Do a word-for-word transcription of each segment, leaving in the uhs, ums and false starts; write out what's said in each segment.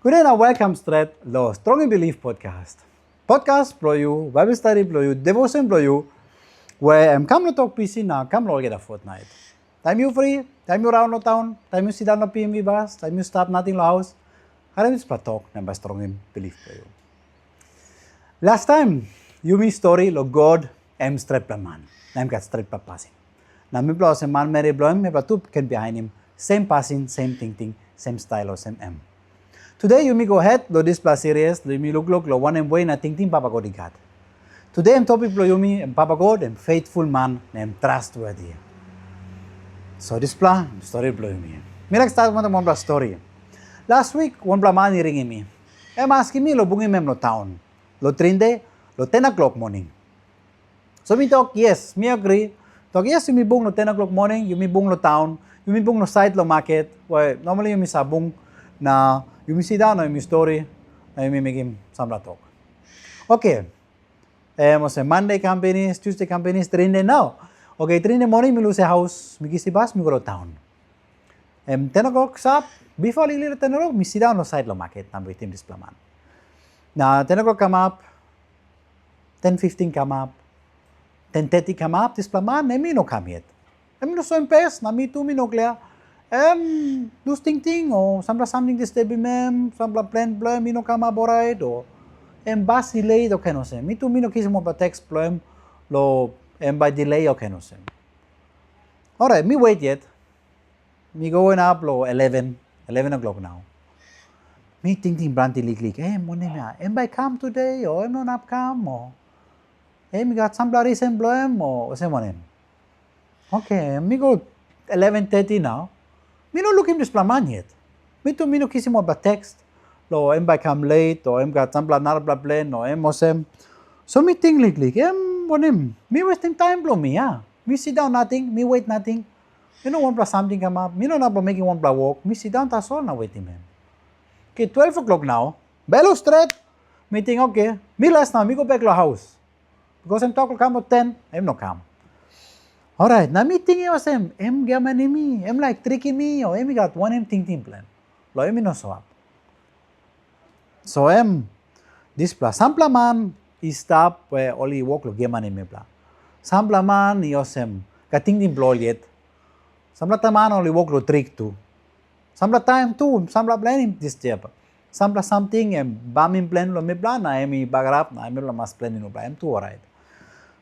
Prea na welkam stret long Strongim Bilip podcast. Podcast bilong yu, Bible study bilong yu, devotion bilong yu, we em kam long tok pisi na kam long olgeta fortnight. Taim yu fri, taim yu raun long taun, taim yu sindaun long P M V bas, taim yu stap nating long haus, harim dispela tok na em bai strongim bilip bilong yu. Las taim yumi stori long God, em stretpela man, na em gat stretpela pasin. Na mipela olsem manmeri bilong em, mipela tu ken bihainim sem pasin, sem tingting, sem stail olsem em. Tude yumi go het long dispela series, long yumi lukluk long wanem we na tingting Papa God i gat. Tude em topik bilong yumi, em Papa God, em faithful man, na em trustworthy. So dispela em stori bilong yumi. Mi laik stat wantaim wanpela stori. Las wik, wanpela man i ringim mi. Em askim mi long bungim em long taun, long Trinde, long ten o'clock morning. So mi tok, yes, mi agri. Tok, yes, yumi bung long ten o'clock morning, yumi bung long taun, yumi bung long sait long maket, we normally yumi sa bung, na yumi sindaun na yumi stori, na yumi mekim sampela tok. Oke, em olsem Monday kam pinis, Tuesday kam pinis, Trinde nau. Oke, Trinde morning mi lusim haus, mi kisim bas, mi go long taun. Em ten o'clock stap, bipo liklik ten o'clock, mi sindaun long sait long maket, na mi wetim dispela man. Na ten o'clock kamap, ten fifteen kamap, ten thirty kamap, dispela man em i no kam yet. Em i no soim pes, na mi tu mi no klia. Em lus tingting, o sampela samting disturbim em, sampela plan bilong em i no kamap orait, o em bas i leit, o kain olsem. Mi tu mi no kisim wanpela teks bilong em, lo em bai delay, o kain olsem. Orait, mi wet yet, mi go inap lo eleven, eleven o'clock nau. Mi tingting planti liklik, em wanem ya, em bai kam tude, o em no inap kam, o em i gat sampela risen bilong em, o olsem wanem. Oke, mi go eleven thirty nau. Mi no lukim dispela man yet. Mi tu mi no kisim wanpela teks, lo em bai kam leit, o em gat sampela narapela plan, o em olsem. So mi ting liklik, em wanem, mi westim taim bilong mi, ya. Mi sindaun nating, mi wet nating. Mi no wanpela samting kamap, mi no inap long mekim wanpela wok, mi sindaun tasol na wetim em. Oke, twelve o'clock nau, bel stret, mi ting, oke, mi las nau, mi go bek long haus. Bikos em tok long kam long ten, em no kam. Orait, na mi tingim olsem, em giamanim mi, em laik trikim mi, o em i gat wanem tingting bilong em, lo em i no sop. So em, dispela sampela man i stap we ol i wok long giamanim mipela. Sampela man i olsem, gat tingting bilong ol yet. Sampela taim man ol i wok long trik tu. Sampela taim tu, sampela plan i disturb. Sampela samting em bamim plan long mipela, na em i bagarap, na mipela mas planim long em tu, orait.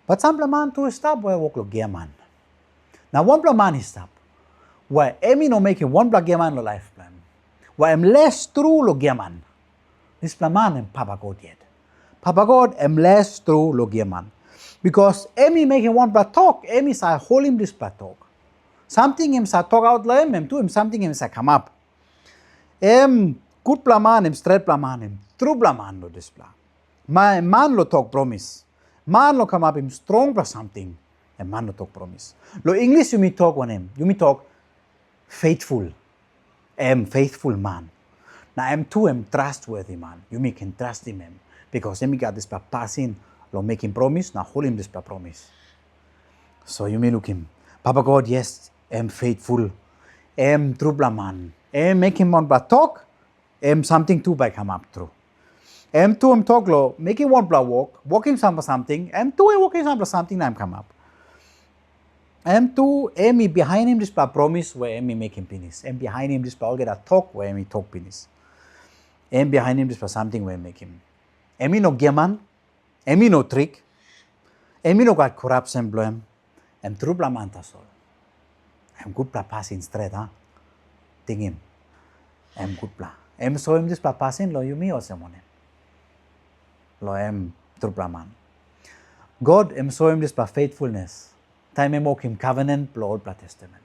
But sampela man tu i stap we wok long giaman. Na wanpela man i stap, we em i no mekim wanpela giaman long laip bilong em. We em les tru long giaman. Dispela man em Papa God yet. Papa God em les tru long giaman. Bikos em i mekim wanpela tok, em i save holim dispela tok. Samting em sa tokaut long em, em tu em samting em sa kamap. Em gutpela man, em stretpela man, em trupela man long dispela. Ma-, man long tok promis. Man long kamapim strongpela samting, em man long tok promis. Long Inglis yumi tok wanem? Yumi tok faithful. Em faithful man. Na em tu em trustworthy man. Yumi ken trastim em, bikos em i gat dispela pasin long mekim promis na holim dispela promis. So yumi lukim, Papa God, yes, em faithful. Em trupela man. Em mekim wanpela tok, em samting tu bai kamap tru. Em tu em tok long mekim wanpela wok, wokim sampela samting, em tu em wokim sampela samting na em kamap. Em tu em i bihainim dispela promis we em i mekim pinis. Em bihainim dispela olgeta tok we em i tok pinis. Em bihainim dispela samting we em mekim. Em i no giaman, em i no trik, em i no gat korapsen bilong em, em trupela man tasol. Em gutpela pasin stret, a? Tingim, em gutpela. Em soim dispela pasin long yumi olsem wanem? Long em trupela man. God em soim dispela faithfulness, taim em wokim covenant bilong olpela testament.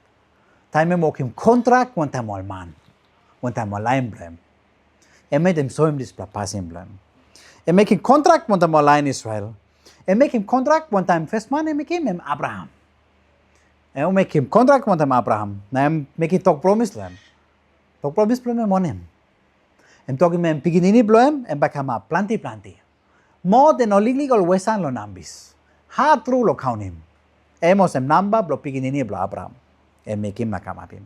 Taim em wokim kontrak wantaim ol man, wantaim ol lain bilong em. Em yet em soim dispela pasin bilong em. Em mekim kontrak wantaim ol lain Israel. Em mekim kontrak wantaim first man em mekim, em Abraham. Em mekim kontrak wantaim Abraham, na em mekim tok promis long em. Tok promis bilong em wanem? Em tokim em pikinini bilong em, em bai kamap planti planti. Moa den ol liklik ol wesan long nambis. Hat tru long kaunim. Em olsem namba bilong pikinini bilong Abraham. Em mekim na kamapim.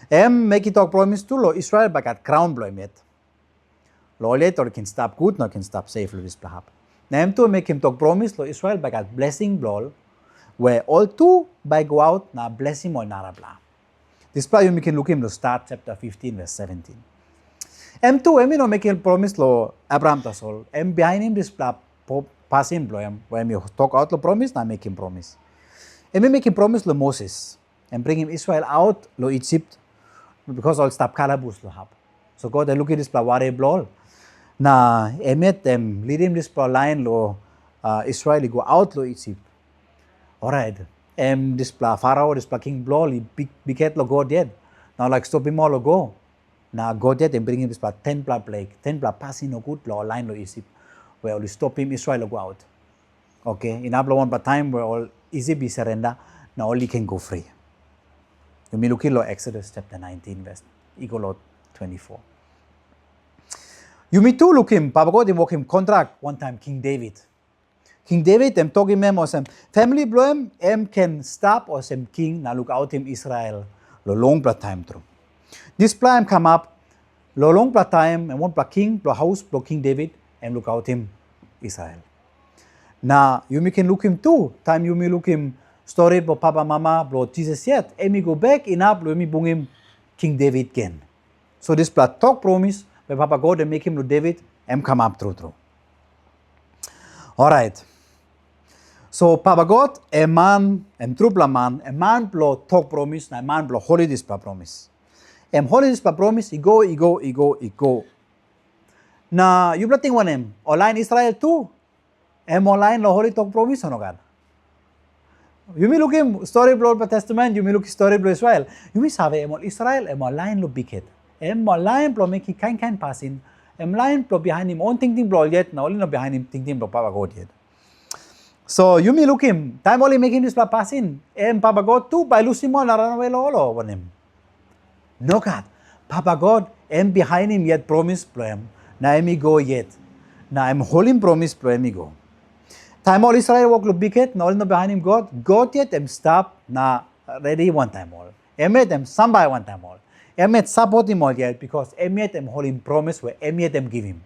Em mekim tok promis tu long Israel bai gat kraun bilong em yet. Long ol yet ol i ken stap gut na ol i ken stap seif long dispela hap. Na em tu em mekim tok promis long Israel bai gat blesing bilong ol, we ol tu bai i go aut na blesim ol narapela. Dispela yumi ken lukim long Stat chapter fifteen verse seventeen. Em tu em i no mekim promis long Abraham tasol, em bihainim dispela po- pasin bilong em, we em i tokaut long promis na mekim promis. Em i mekim promis long Moses, em bringim Israel aut long Isip, bikos ol stap kalabus long hap. So God i lukim dispela wari bilong ol, na em yet em lidim dispela lain long uh, Israel i go aut long Isip. Orait em dispela Farao, dispela king bilong ol i bik, bikhet long God yet, na ol laik stopim ol long go. Na God yet em bringim dispela tenpela plek, tenpela pasin nogut long ol lain long Isip, we ol i stopim Israel long go aut. Oke, inap long wanpela taim we ol Isip i serenda, na ol i ken go fri. Yumi lukim long Exodus chapter nineteen verse i go long twenty-four. Yumi tu lukim, Papa God i wokim kontrak wantaim King David. King David em tokim em olsem, famili bilong em em ken stap olsem king na lukautim Israel long longpela taim tru. Dispela em kamap long longpela taim em wanpela king bilong haus bilong King David em lukautim Israel. Na yumi ken lukim tu, taim yumi lukim stori bilong papa mama bilong Jisas yet, em i go bek inap long yumi bungim King David gen. So dispela tok promis we Papa God em mekim long David, em kamap tru tru. Orait. So Papa God, em man, em trupela man, em man bilong tok promis, na em man bilong holi dispela promis. Em holi dispela promis, i go, i go, i go, i go. Na yupela ting wanem, ol lain Israel tu, em ol lain long holi tok promis o nogat? Yumi lukim stori bilong Olpela Testament, yumi lukim stori bilong Israel. Yumi save, em ol Israel, em ol lain long bikhet. Em ol lain bilong mekim kain kain pasin, em lain bilong bihainim own tingting bilong ol yet, na ol i no bihainim tingting bilong Papa God yet. So yumi lukim, taim ol i mekim dispela pasin, em Papa God tu bai lusim ol na ranawe long ol, o wanem? Nogat. Papa God, em bihainim yet promis bilong em, na em i go yet, na em holim promis bilong em i go. Taim ol Israel wok long bikhet, na ol i no bihainim God, God yet em stap na redi wantaim ol. Em yet em sambai wantaim ol. Em yet sapotim ol yet, bikos em yet em holim promis we em yet em givim.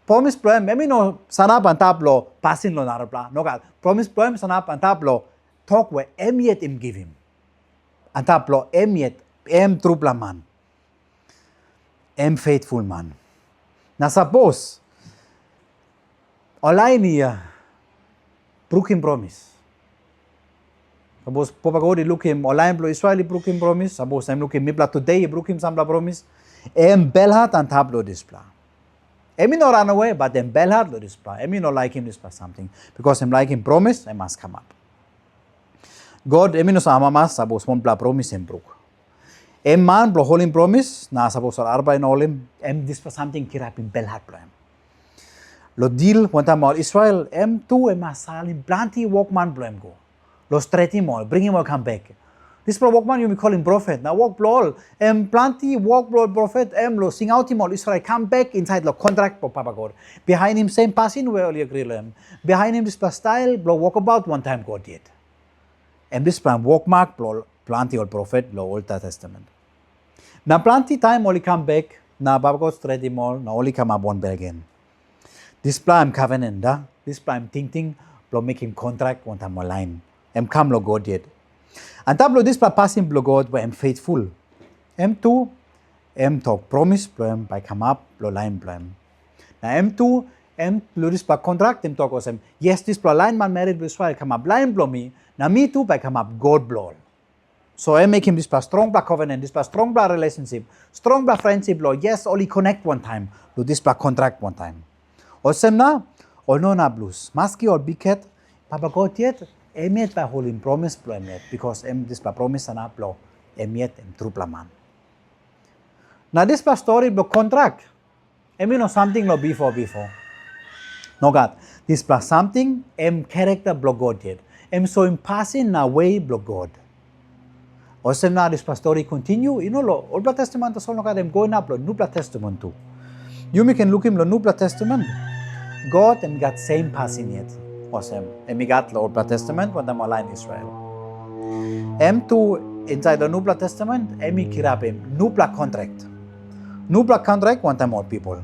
Promis bilong em, em i no sanap antap long pasin long narapela. Nogat. Promis bilong em sanap antap long tok we em yet em givim. Antap long em yet, em trupela man. Em faithful man. Na sapos ol lain i uh, brukim promis. Sapos Papa God i lukim ol lain bilong Israel i brukim promis, sapos em lukim mipela tude i brukim sampela promis, em belhat antap long dispela. Em i no ranawe, bat em belhat long dispela. Em i no laikim dispela samting, bikos em laikim promis, em mas kamap. God, em i no save amamas, sapos wanpela promis em bruk. Em man bilong holim promis, na sapos ol araba i no holim, em dispela samting kirapim belhat bilong em. Long dil wantaim ol Israel, em tu em mas salim planti wokman bilong em go. Long stretim ol, bringim ol kam bek. Dispela wokman yumi kolim profet, na wok bilong ol, em planti wok bilong ol profet, em long singautim ol Israel kam bek insait long kontrak bilong Papa God. Bihainim sem pasin we ol i agri long em. Bihainim dispela stail bilong wokabaut wantaim God yet. Em dispela wokmak bilong planti ol profet long Olpela Testament. Na planti taim ol i kam bek, na Papa God stretim ol, na ol i kamap wanbel gen. Dispela em covenant, da? Dispela em tingting bilong mekim kontrak wantaim ol lain. Em kam long God yet. Antap long dispela pasin bilong God, we em faithful, em tu, em tok promis bilong em bai kamap long lain bilong em. Na em tu, em long dispela kontrak, em tok olsem, yes, dispela lain manmeri bilong Israel kamap lain bilong mi, na mi tu bai kamap God bilong ol. So em mekim dispela strongpela covenant, dispela strongpela relationship, strongpela friendship lo, yes, ol i connect wantaim, lo dispela kontrak wantaim. Olsem na, ol no inap lus. Maski ol bikhet, Papa God yet, em yet bai holim promis bilong em yet, bikos em dispela promis sanap lo em yet em trupela man. Na dispela stori bilong kontrak, em i no samting long bipo bipo. Nogat. Dispela samting em karakta bilong God yet. Em soim pasin na we bilong God. Olsem na dispela stori kontinu, i no long Olpela Testament tasol nogat, em go inap long Nupela Testament tu. Yumi ken lukim long Nupela Testament, God em i gat sem pasin yet. Olsem, em i gat long Olpela Testament wantaim ol lain Israel. Em tu insait long Nupela Testament, em i kirapim nupela kontrak. Nupela kontrak wantaim ol pipel.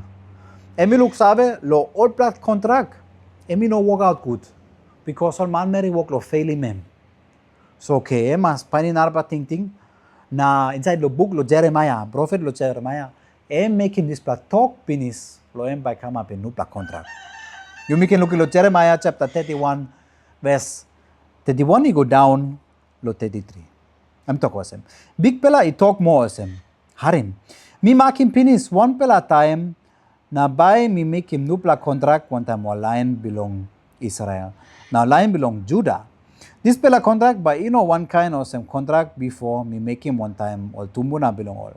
Em i luksave long olpela kontrak, em i no wokaut gut, bikos ol manmeri wok long feilim em. So, okay, em mas painim narapela tingting, na insait long buk long Jeremaia, profet long Jeremaia, em mekim dispela tok pinis, long em bai kamapim nupela kontrak. Yumi ken lukim long Jeremaia chapter thirty-one, verse thirty-one 31 i go daun long thirty-three. Em tok olsem, Bikpela i tok moa olsem, Harim, mi makim pinis wanpela taim, na bai mi mekim nupela kontrak wantaim ol lain bilong Israel, na lain bilong Juda. Dispela kontrak bai i no wankain olsem kontrak bipo mi mekim wantaim ol tumbuna bilong ol.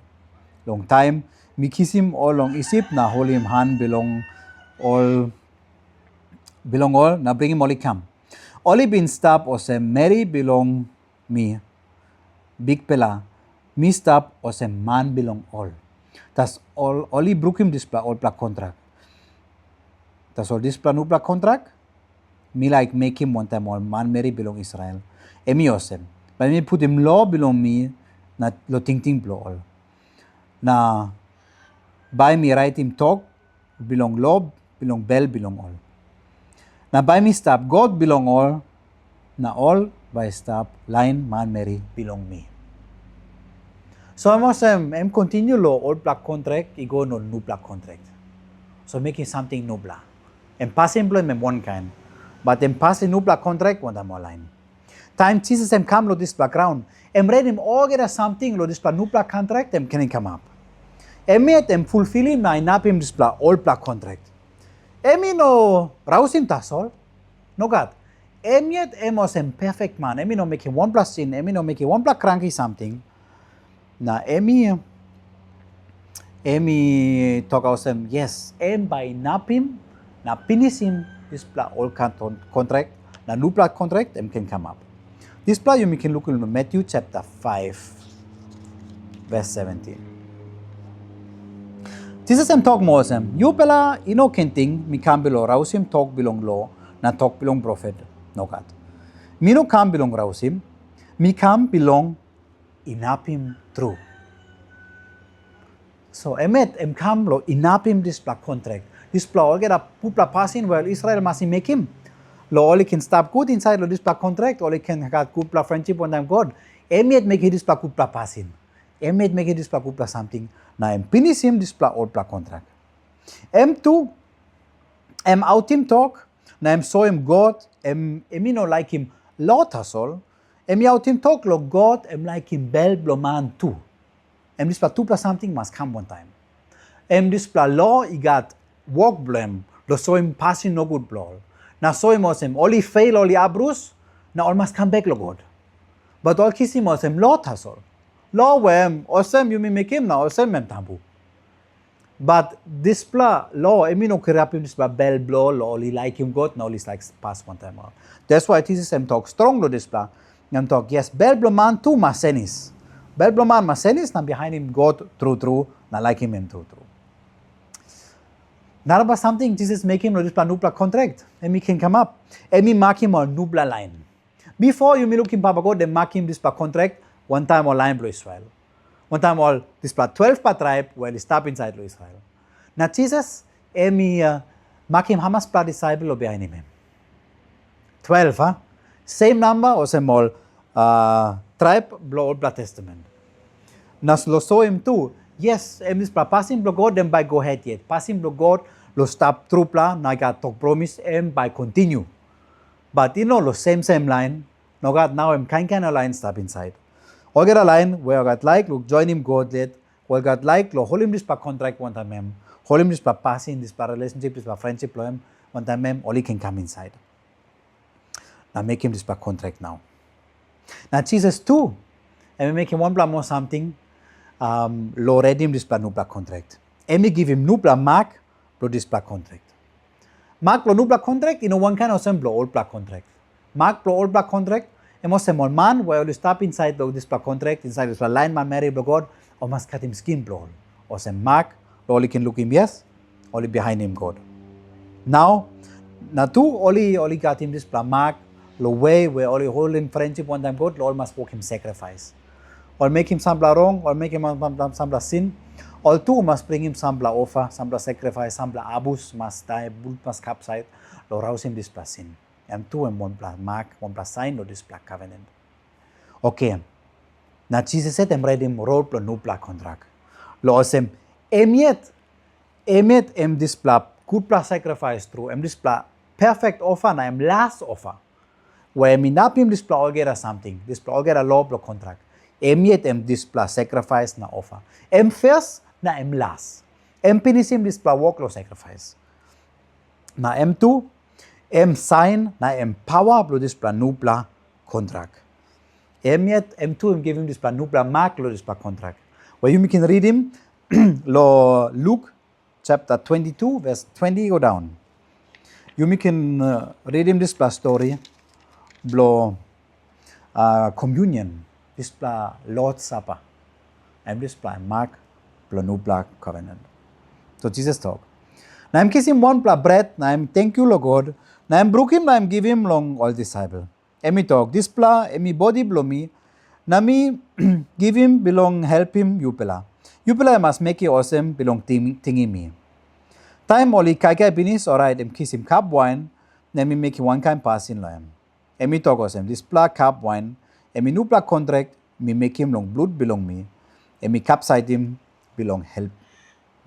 Long taim mi kisim ol long Isip na holim han bilong ol, bilong ol na bringim ol i kam. Ol i bin stap olsem meri bilong mi, Bikpela, mi stap olsem man bilong ol. Tasol ol i brukim dispela olpela kontrak. Tasol dispela nupela kontrak, mi laik mekim wantaim ol manmeri bilong Israel, em i olsem, bai mi putim lo bilong mi na lo tingting bilong ol. Na bai mi raitim tok bilong lo bilong bel bilong ol. Na bai mi stap God bilong ol, na ol bai i stap lain manmeri bilong mi. So em olsem, em kontinu long olpela kontrak i go long nupela kontrak. So mekim samting nupela. Em pasin bilong em em wankain, bat em pasim nupela kontrak wantaim ol lain. Taim Jisas em kam long dispela graun, em redim olgeta samting long dispela nupela kontrak em ken i kamap. Em yet em fulfilim na inapim dispela olpela kontrak. Em i no rausim tasol. Nogat. Em yet em olsem perfect man, em i no mekim wanpela sin, em i no mekim wanpela kranki samting. Na em i, em i tok olsem, yes, em bai inapim na pinisim dispela ol kanton kontrak, na nupela kontrak em ken kamap. Dispela yumi ken lukim long Matthew chapter five, verse seventeen. Jisas em tok moa olsem, yupela i no ken ting mi kam bilong rausim tok bilong lo na tok bilong profet. Nogat. Mi no kam bilong rausim, mi kam bilong inapim tru. So em yet em kam long inapim dispela kontrak. Dispela olgeta gutpela pasin we ol Israel mas i mekim, long ol i ken stap gut insait long dispela kontrak, ol i ken gat gutpela friendship wantaim God. Em yet mekim dispela gutpela pasin. Em yet mekim dispela gutpela samting, na em pinisim dispela olpela kontrak. Em tu, em autim tok, na em soim God, em, em i no laikim lo tasol, em i autim tok long God, em laikim bel bilong man tu. Em dispela tupela samting mas kam wantaim. Em dispela lo i gat wok bilong em, long soim pasin nogut bilong ol. Na soim olsem, ol i feil, ol i abrus, na ol mas kam bek long God. Bat ol kisim olsem lo tasol. Lo we em, olsem yumi mekim na olsem em tambu. Bat dispela lo, em i no kirapim dispela bel bilong ol, ol i laikim God, na ol i laik pas wantaim ol. That's why Jisas em tok strong long dispela. Em tok, yes, bel bilong man tu mas senis. Bel bilong man mas senis, na bihainim God tru tru, na laikim em tru tru. Narapela samting Jisas mekim long dispela nupela kontrak, em i ken kamap. Em i makim ol nupela lain. Bipo yumi lukim Papa God em makim dispela kontrak wantaim ol lain bilong Israel. Wantaim ol dispela twelvpela traib we ol i stap insait long Israel. Na Jisas em i, uh, makim hamaspela disaipel long bihainim em? Twelv, a? Sem namba olsem ol, uh, traib bilong olpela testamen. Na long soim tu, yes, em dispela pasin bilong God em bai go het yet. Pasin bilong God long stap trupela na i gat tok promis, em bai kontinu. Bat i no long sem sem lain, nogat, nau em kain kain ol lain stap insait. Olgeta lain we ol gat laik long joinim God yet, ol gat laik long holim dispela kontrak wantaim em, holim dispela pasin, dispela relationship, dispela friendship long em, wantaim em, ol i ken kam insait na mekim dispela kontrak nau. Na Jisas tu, em i mekim wanpela moa samting, um, long redim dispela nupela kontrak. Em i givim nupela mak bilong dispela kontrak. Mak bilong nupela kontrak i no wankain olsem bilong olpela kontrak. Mak bilong olpela kontrak, em olsem ol man we ol i stap insait long dispela kontrak, insait dispela lain manmeri bilong God, ol mas katim skin bilong ol. Olsem mak, long ol i ken lukim, yes, ol i bihainim God. Nau, na tu ol i, ol i gatim dispela mak, long we, we ol i holim friendship wantaim God, long ol mas wokim sakrifais. Ol mekim sampela rong, ol mekim sampela, sampela sin, Ol tu mas bringim sampela ofa, sampela sakrifais, sampela abus mas dai, blut mas kapsait, long rausim dispela sin. Em tu em wanpela mak, wanpela sain long dispela kavenant. Oke, na Jisas yet em redim rot bilong nupela kontrak. Long olsem, em yet, em yet em dispela gutpela sakrifais tru, em dispela perfect ofa na em las ofa. We em inapim dispela olgeta samting, dispela olgeta lo bilong kontrak, em yet em dispela sakrifais na ofa. Em fes na em las. Em pinisim dispela wok long sakrifais. Na em tu, em sain na em pawa bilong dispela nupela kontrak. Em yet, em tu em givim dispela nupela mak long dispela kontrak. We yumi ken ridim long Luk chapter twenty-two, verse twenty go daun. Yumi ken uh, ridim dispela stori bilong uh, communion, dispela Lord Supper, em dispela mak bilong nupela covenant. So Jisas tok, na em kisim wanpela bret, na em tenkyu long God, na em brukim na em givim long ol disaipel. Em i tok, dispela em i bodi bilong mi, na mi givim bilong helpim yupela. Yupela i mas mekim olsem bilong ting- tingim mi. Taim ol i kaikai pinis, orait em kisim kap wain, na em i mekim wankain pasin long em. Em i tok olsem, dispela kap wain, em i nupela kontrak mi mekim long blut bilong mi, em i kapsaitim bilong help,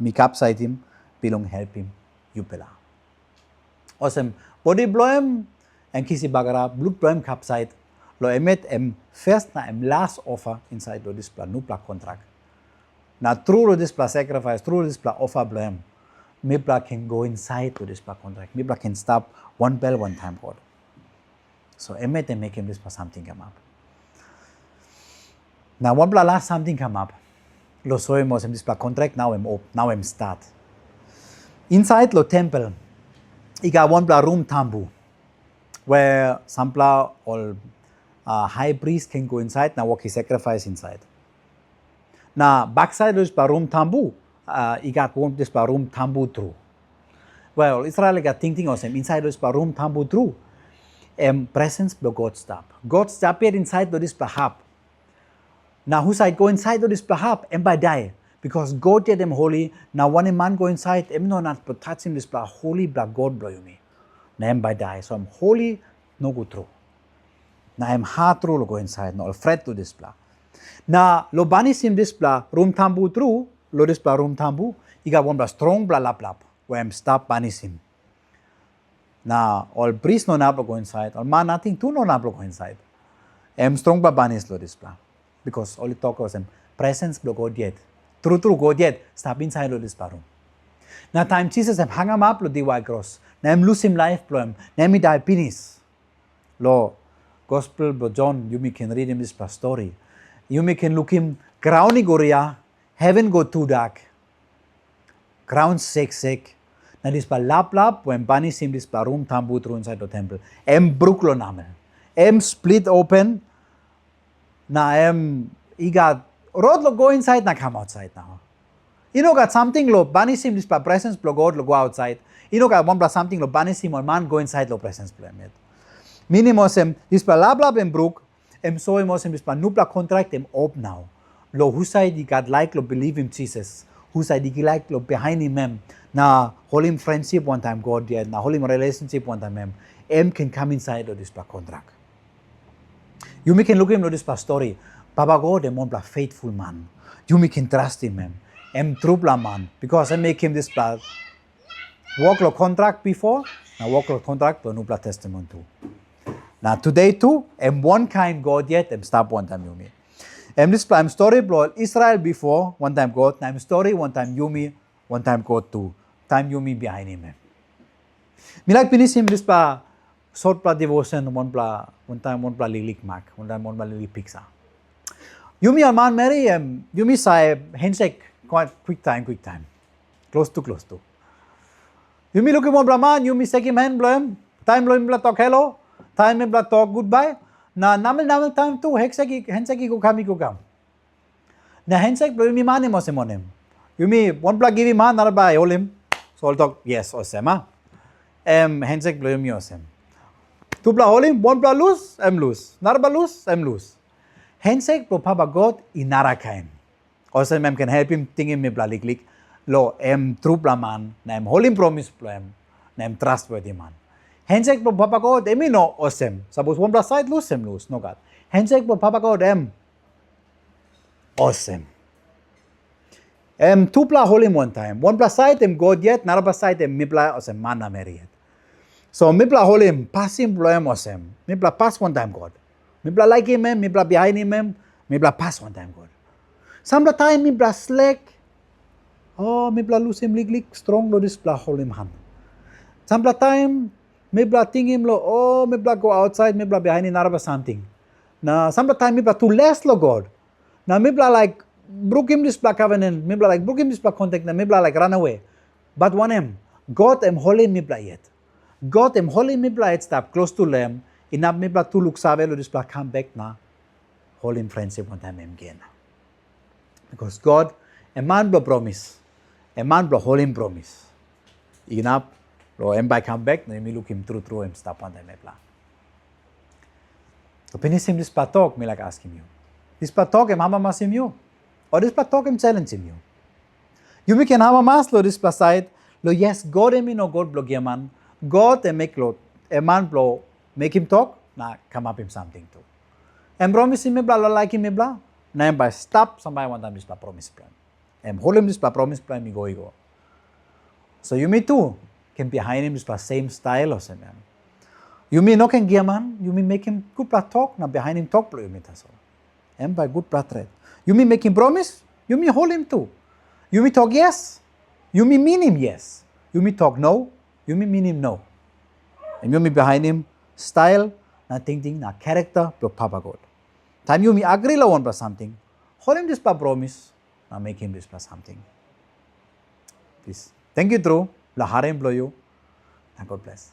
mi kapsaitim bilong helpim yupela. Olsem, bodi bilong em, em kisim bagarap, blut bilong em kapsait, long em yet em fes na em las ofa insait long dispela nupela kontrak. Na tru long dispela sakrifais, tru long dispela ofa bilong em, mipela ken go insait long dispela kontrak, mipela ken stap wanbel wantaim God. So em yet em mekim dispela samting kamap. Na wanpela las samting kamap, long soim olsem dispela kontrak nau em op, nau em stat. Insait long tempel, i gat wanpela rum tambu, we sampela ol uh, high priest ken go insait na wokim sakrifais insait. Na baksait long dispela rum tambu, uh, i gat wan dispela rum tambu tru. Wel, Israel i gat tingting olsem, insait long dispela rum tambu tru, em presens bilong God stap. God stap yet insait long dispela hap. Na husat go insait long dispela hap, em bai dai. Bikos God yet em holi, na wanem man go insait, em no inap long tasim dispela holi bilong God bilong yumi. Na em bai dai, so em holi nogut tru. Na em hat tru long go insait, na ol fret long dispela. Na long banisim dispela rum tambu tru, long dispela rum tambu, i gat wanpela strongpela laplap, we em stap banisim. Na ol pris no inap long go insait, ol man nating tu no inap long go insait. Em strongpela banis long dispela. Bikos ol i tok olsem, presens bilong God yet. Tru tru God yet, stap insait long dispela rum. Na taim Jisas em hangamap long diwai kros, na em lusim laip bilong em, na em i dai pinis. Long Gospel bilong Jon, yumi ken ridim dispela stori. Yumi ken lukim graun i go ria, heven go tudak, graun seksek, na dispela laplap we em banisim dispela rum tambu tru insait long tempel, em bruk long namel. Em split open, na em i gat rot long go insait na kam autsait nau. I no gat samting long banisim dispela presens bilong God long go autsait. I no gat wanpela samting long banisim ol man go insait long presens bilong em yet. Minim olsem, dispela laplap em bruk, em soim olsem dispela nupela kontrak em op nau. Long husat i gat laik long bilivim Jisas, husat i laik long bihainim em, na holim friendship wantaim God yet, na holim relationship wantaim em, em ken kam insait long dispela kontrak. Yumi ken lukim long dispela stori, Papa God em wanpela faithful man. Yumi ken trastim em. Em trupela man, bikos em mekim dispela wok long kontrak bipo, na wok long kontrak bilong nupela testamen tu. Na tude tu, em wankain God yet em stap wantaim yumi. Em dispela em stori bilong Israel bipo, wantaim God, na em stori wantaim yumi, wantaim God tu, taim yumi bihainim em. Mi laik pinisim dispela sotpela devotion, wanpela, wantaim wanpela liklik mak, wantaim wanpela liklik piksa. Yumi ol manmeri, em, yumi save handshake kwiktaim, kwiktaim. Klostu, klostu. Yumi lukim wanpela man, yumi sekim han bilong em, taim long mipela tok hello, taim mipela tok goodbye, na namel namel taim tu, handshake i, handshake i go kam, i go kam. Na handshake bilong yumi man em olsem wanem? Yumi wanpela givim han, narapela i holim, so ol tok, yes, olsem, a? Em handshake bilong yumi olsem. Tupela holim, wanpela lus, em lus. Narapela lus, em lus. Handshake bilong Papa God i narakain. Olsem em ken helpim tingim mipela liklik, lo em trupela man, na em holim promis bilong em, na em trustworthy man. Handshake bilong Papa God, em i no olsem. Sapos wanpela sait lus, em lus, nogat. Handshake bilong Papa God, em olsem. Em tupela holim wantaim. Wanpela sait em God yet, narapela sait em mipela olsem man na meri yet. So mipela holim pasin bilong em olsem. Mipela pas wantaim God. Mipela laikim em, mipela bihainim em, mipela pas wantaim God. Sampela taim mipela slek, o mipela lusim liklik strong long dispela holim han. Sampela taim mipela tingim lo, o mipela go ausait, mipela bihainim narapela samting. Na sampela taim mipela tu les long God. Na mipela laik brukim dispela covenant, mipela laik brukim dispela kontrak, na mipela laik ranawe. Bat wanem, God em holim mipela yet. God em holim mipela yet stap klostu long em, inap mipela tu luksave long dispela kam bek na holim friendship wantaim em gen. Bikos God em man bilong promis, em man bilong holim promis. Inap, lo em bai kam bek, na yumi lukim tru tru em stap wantaim mipela. Lo pinisim dispela tok, mi laik askim yu. Dispela tok em amamasim yu, o dispela tok em challengim yu? Yumi ken amamas lo dispela sait, lo yes, God em i no God bilong giaman, God em mek lo em man bilong mekim tok na kamapim samting tu. Em promisim mipela lo laikim mipela, na em bai stap sambai wantaim dispela promis bilong em. Em holim dispela promis bilong em i go i go. So yumi tu ken bihainim dispela same style olsem em. Yumi no ken giaman, yumi mekim gutpela tok na bihainim tok bilong yumi tasol. Em bai gutpela tret. Yumi mekim promis, yumi holim tu. Yumi tok yes, yumi minim yes. Yumi tok no, yumi minim no. Em yumi bihainim style na tingting na character bilong Papa God. Taim yumi agri long wanpela samting, holim dispela promis na mekim dispela samting. Plis. Thank you tru, long harim bilong yu, na God bless.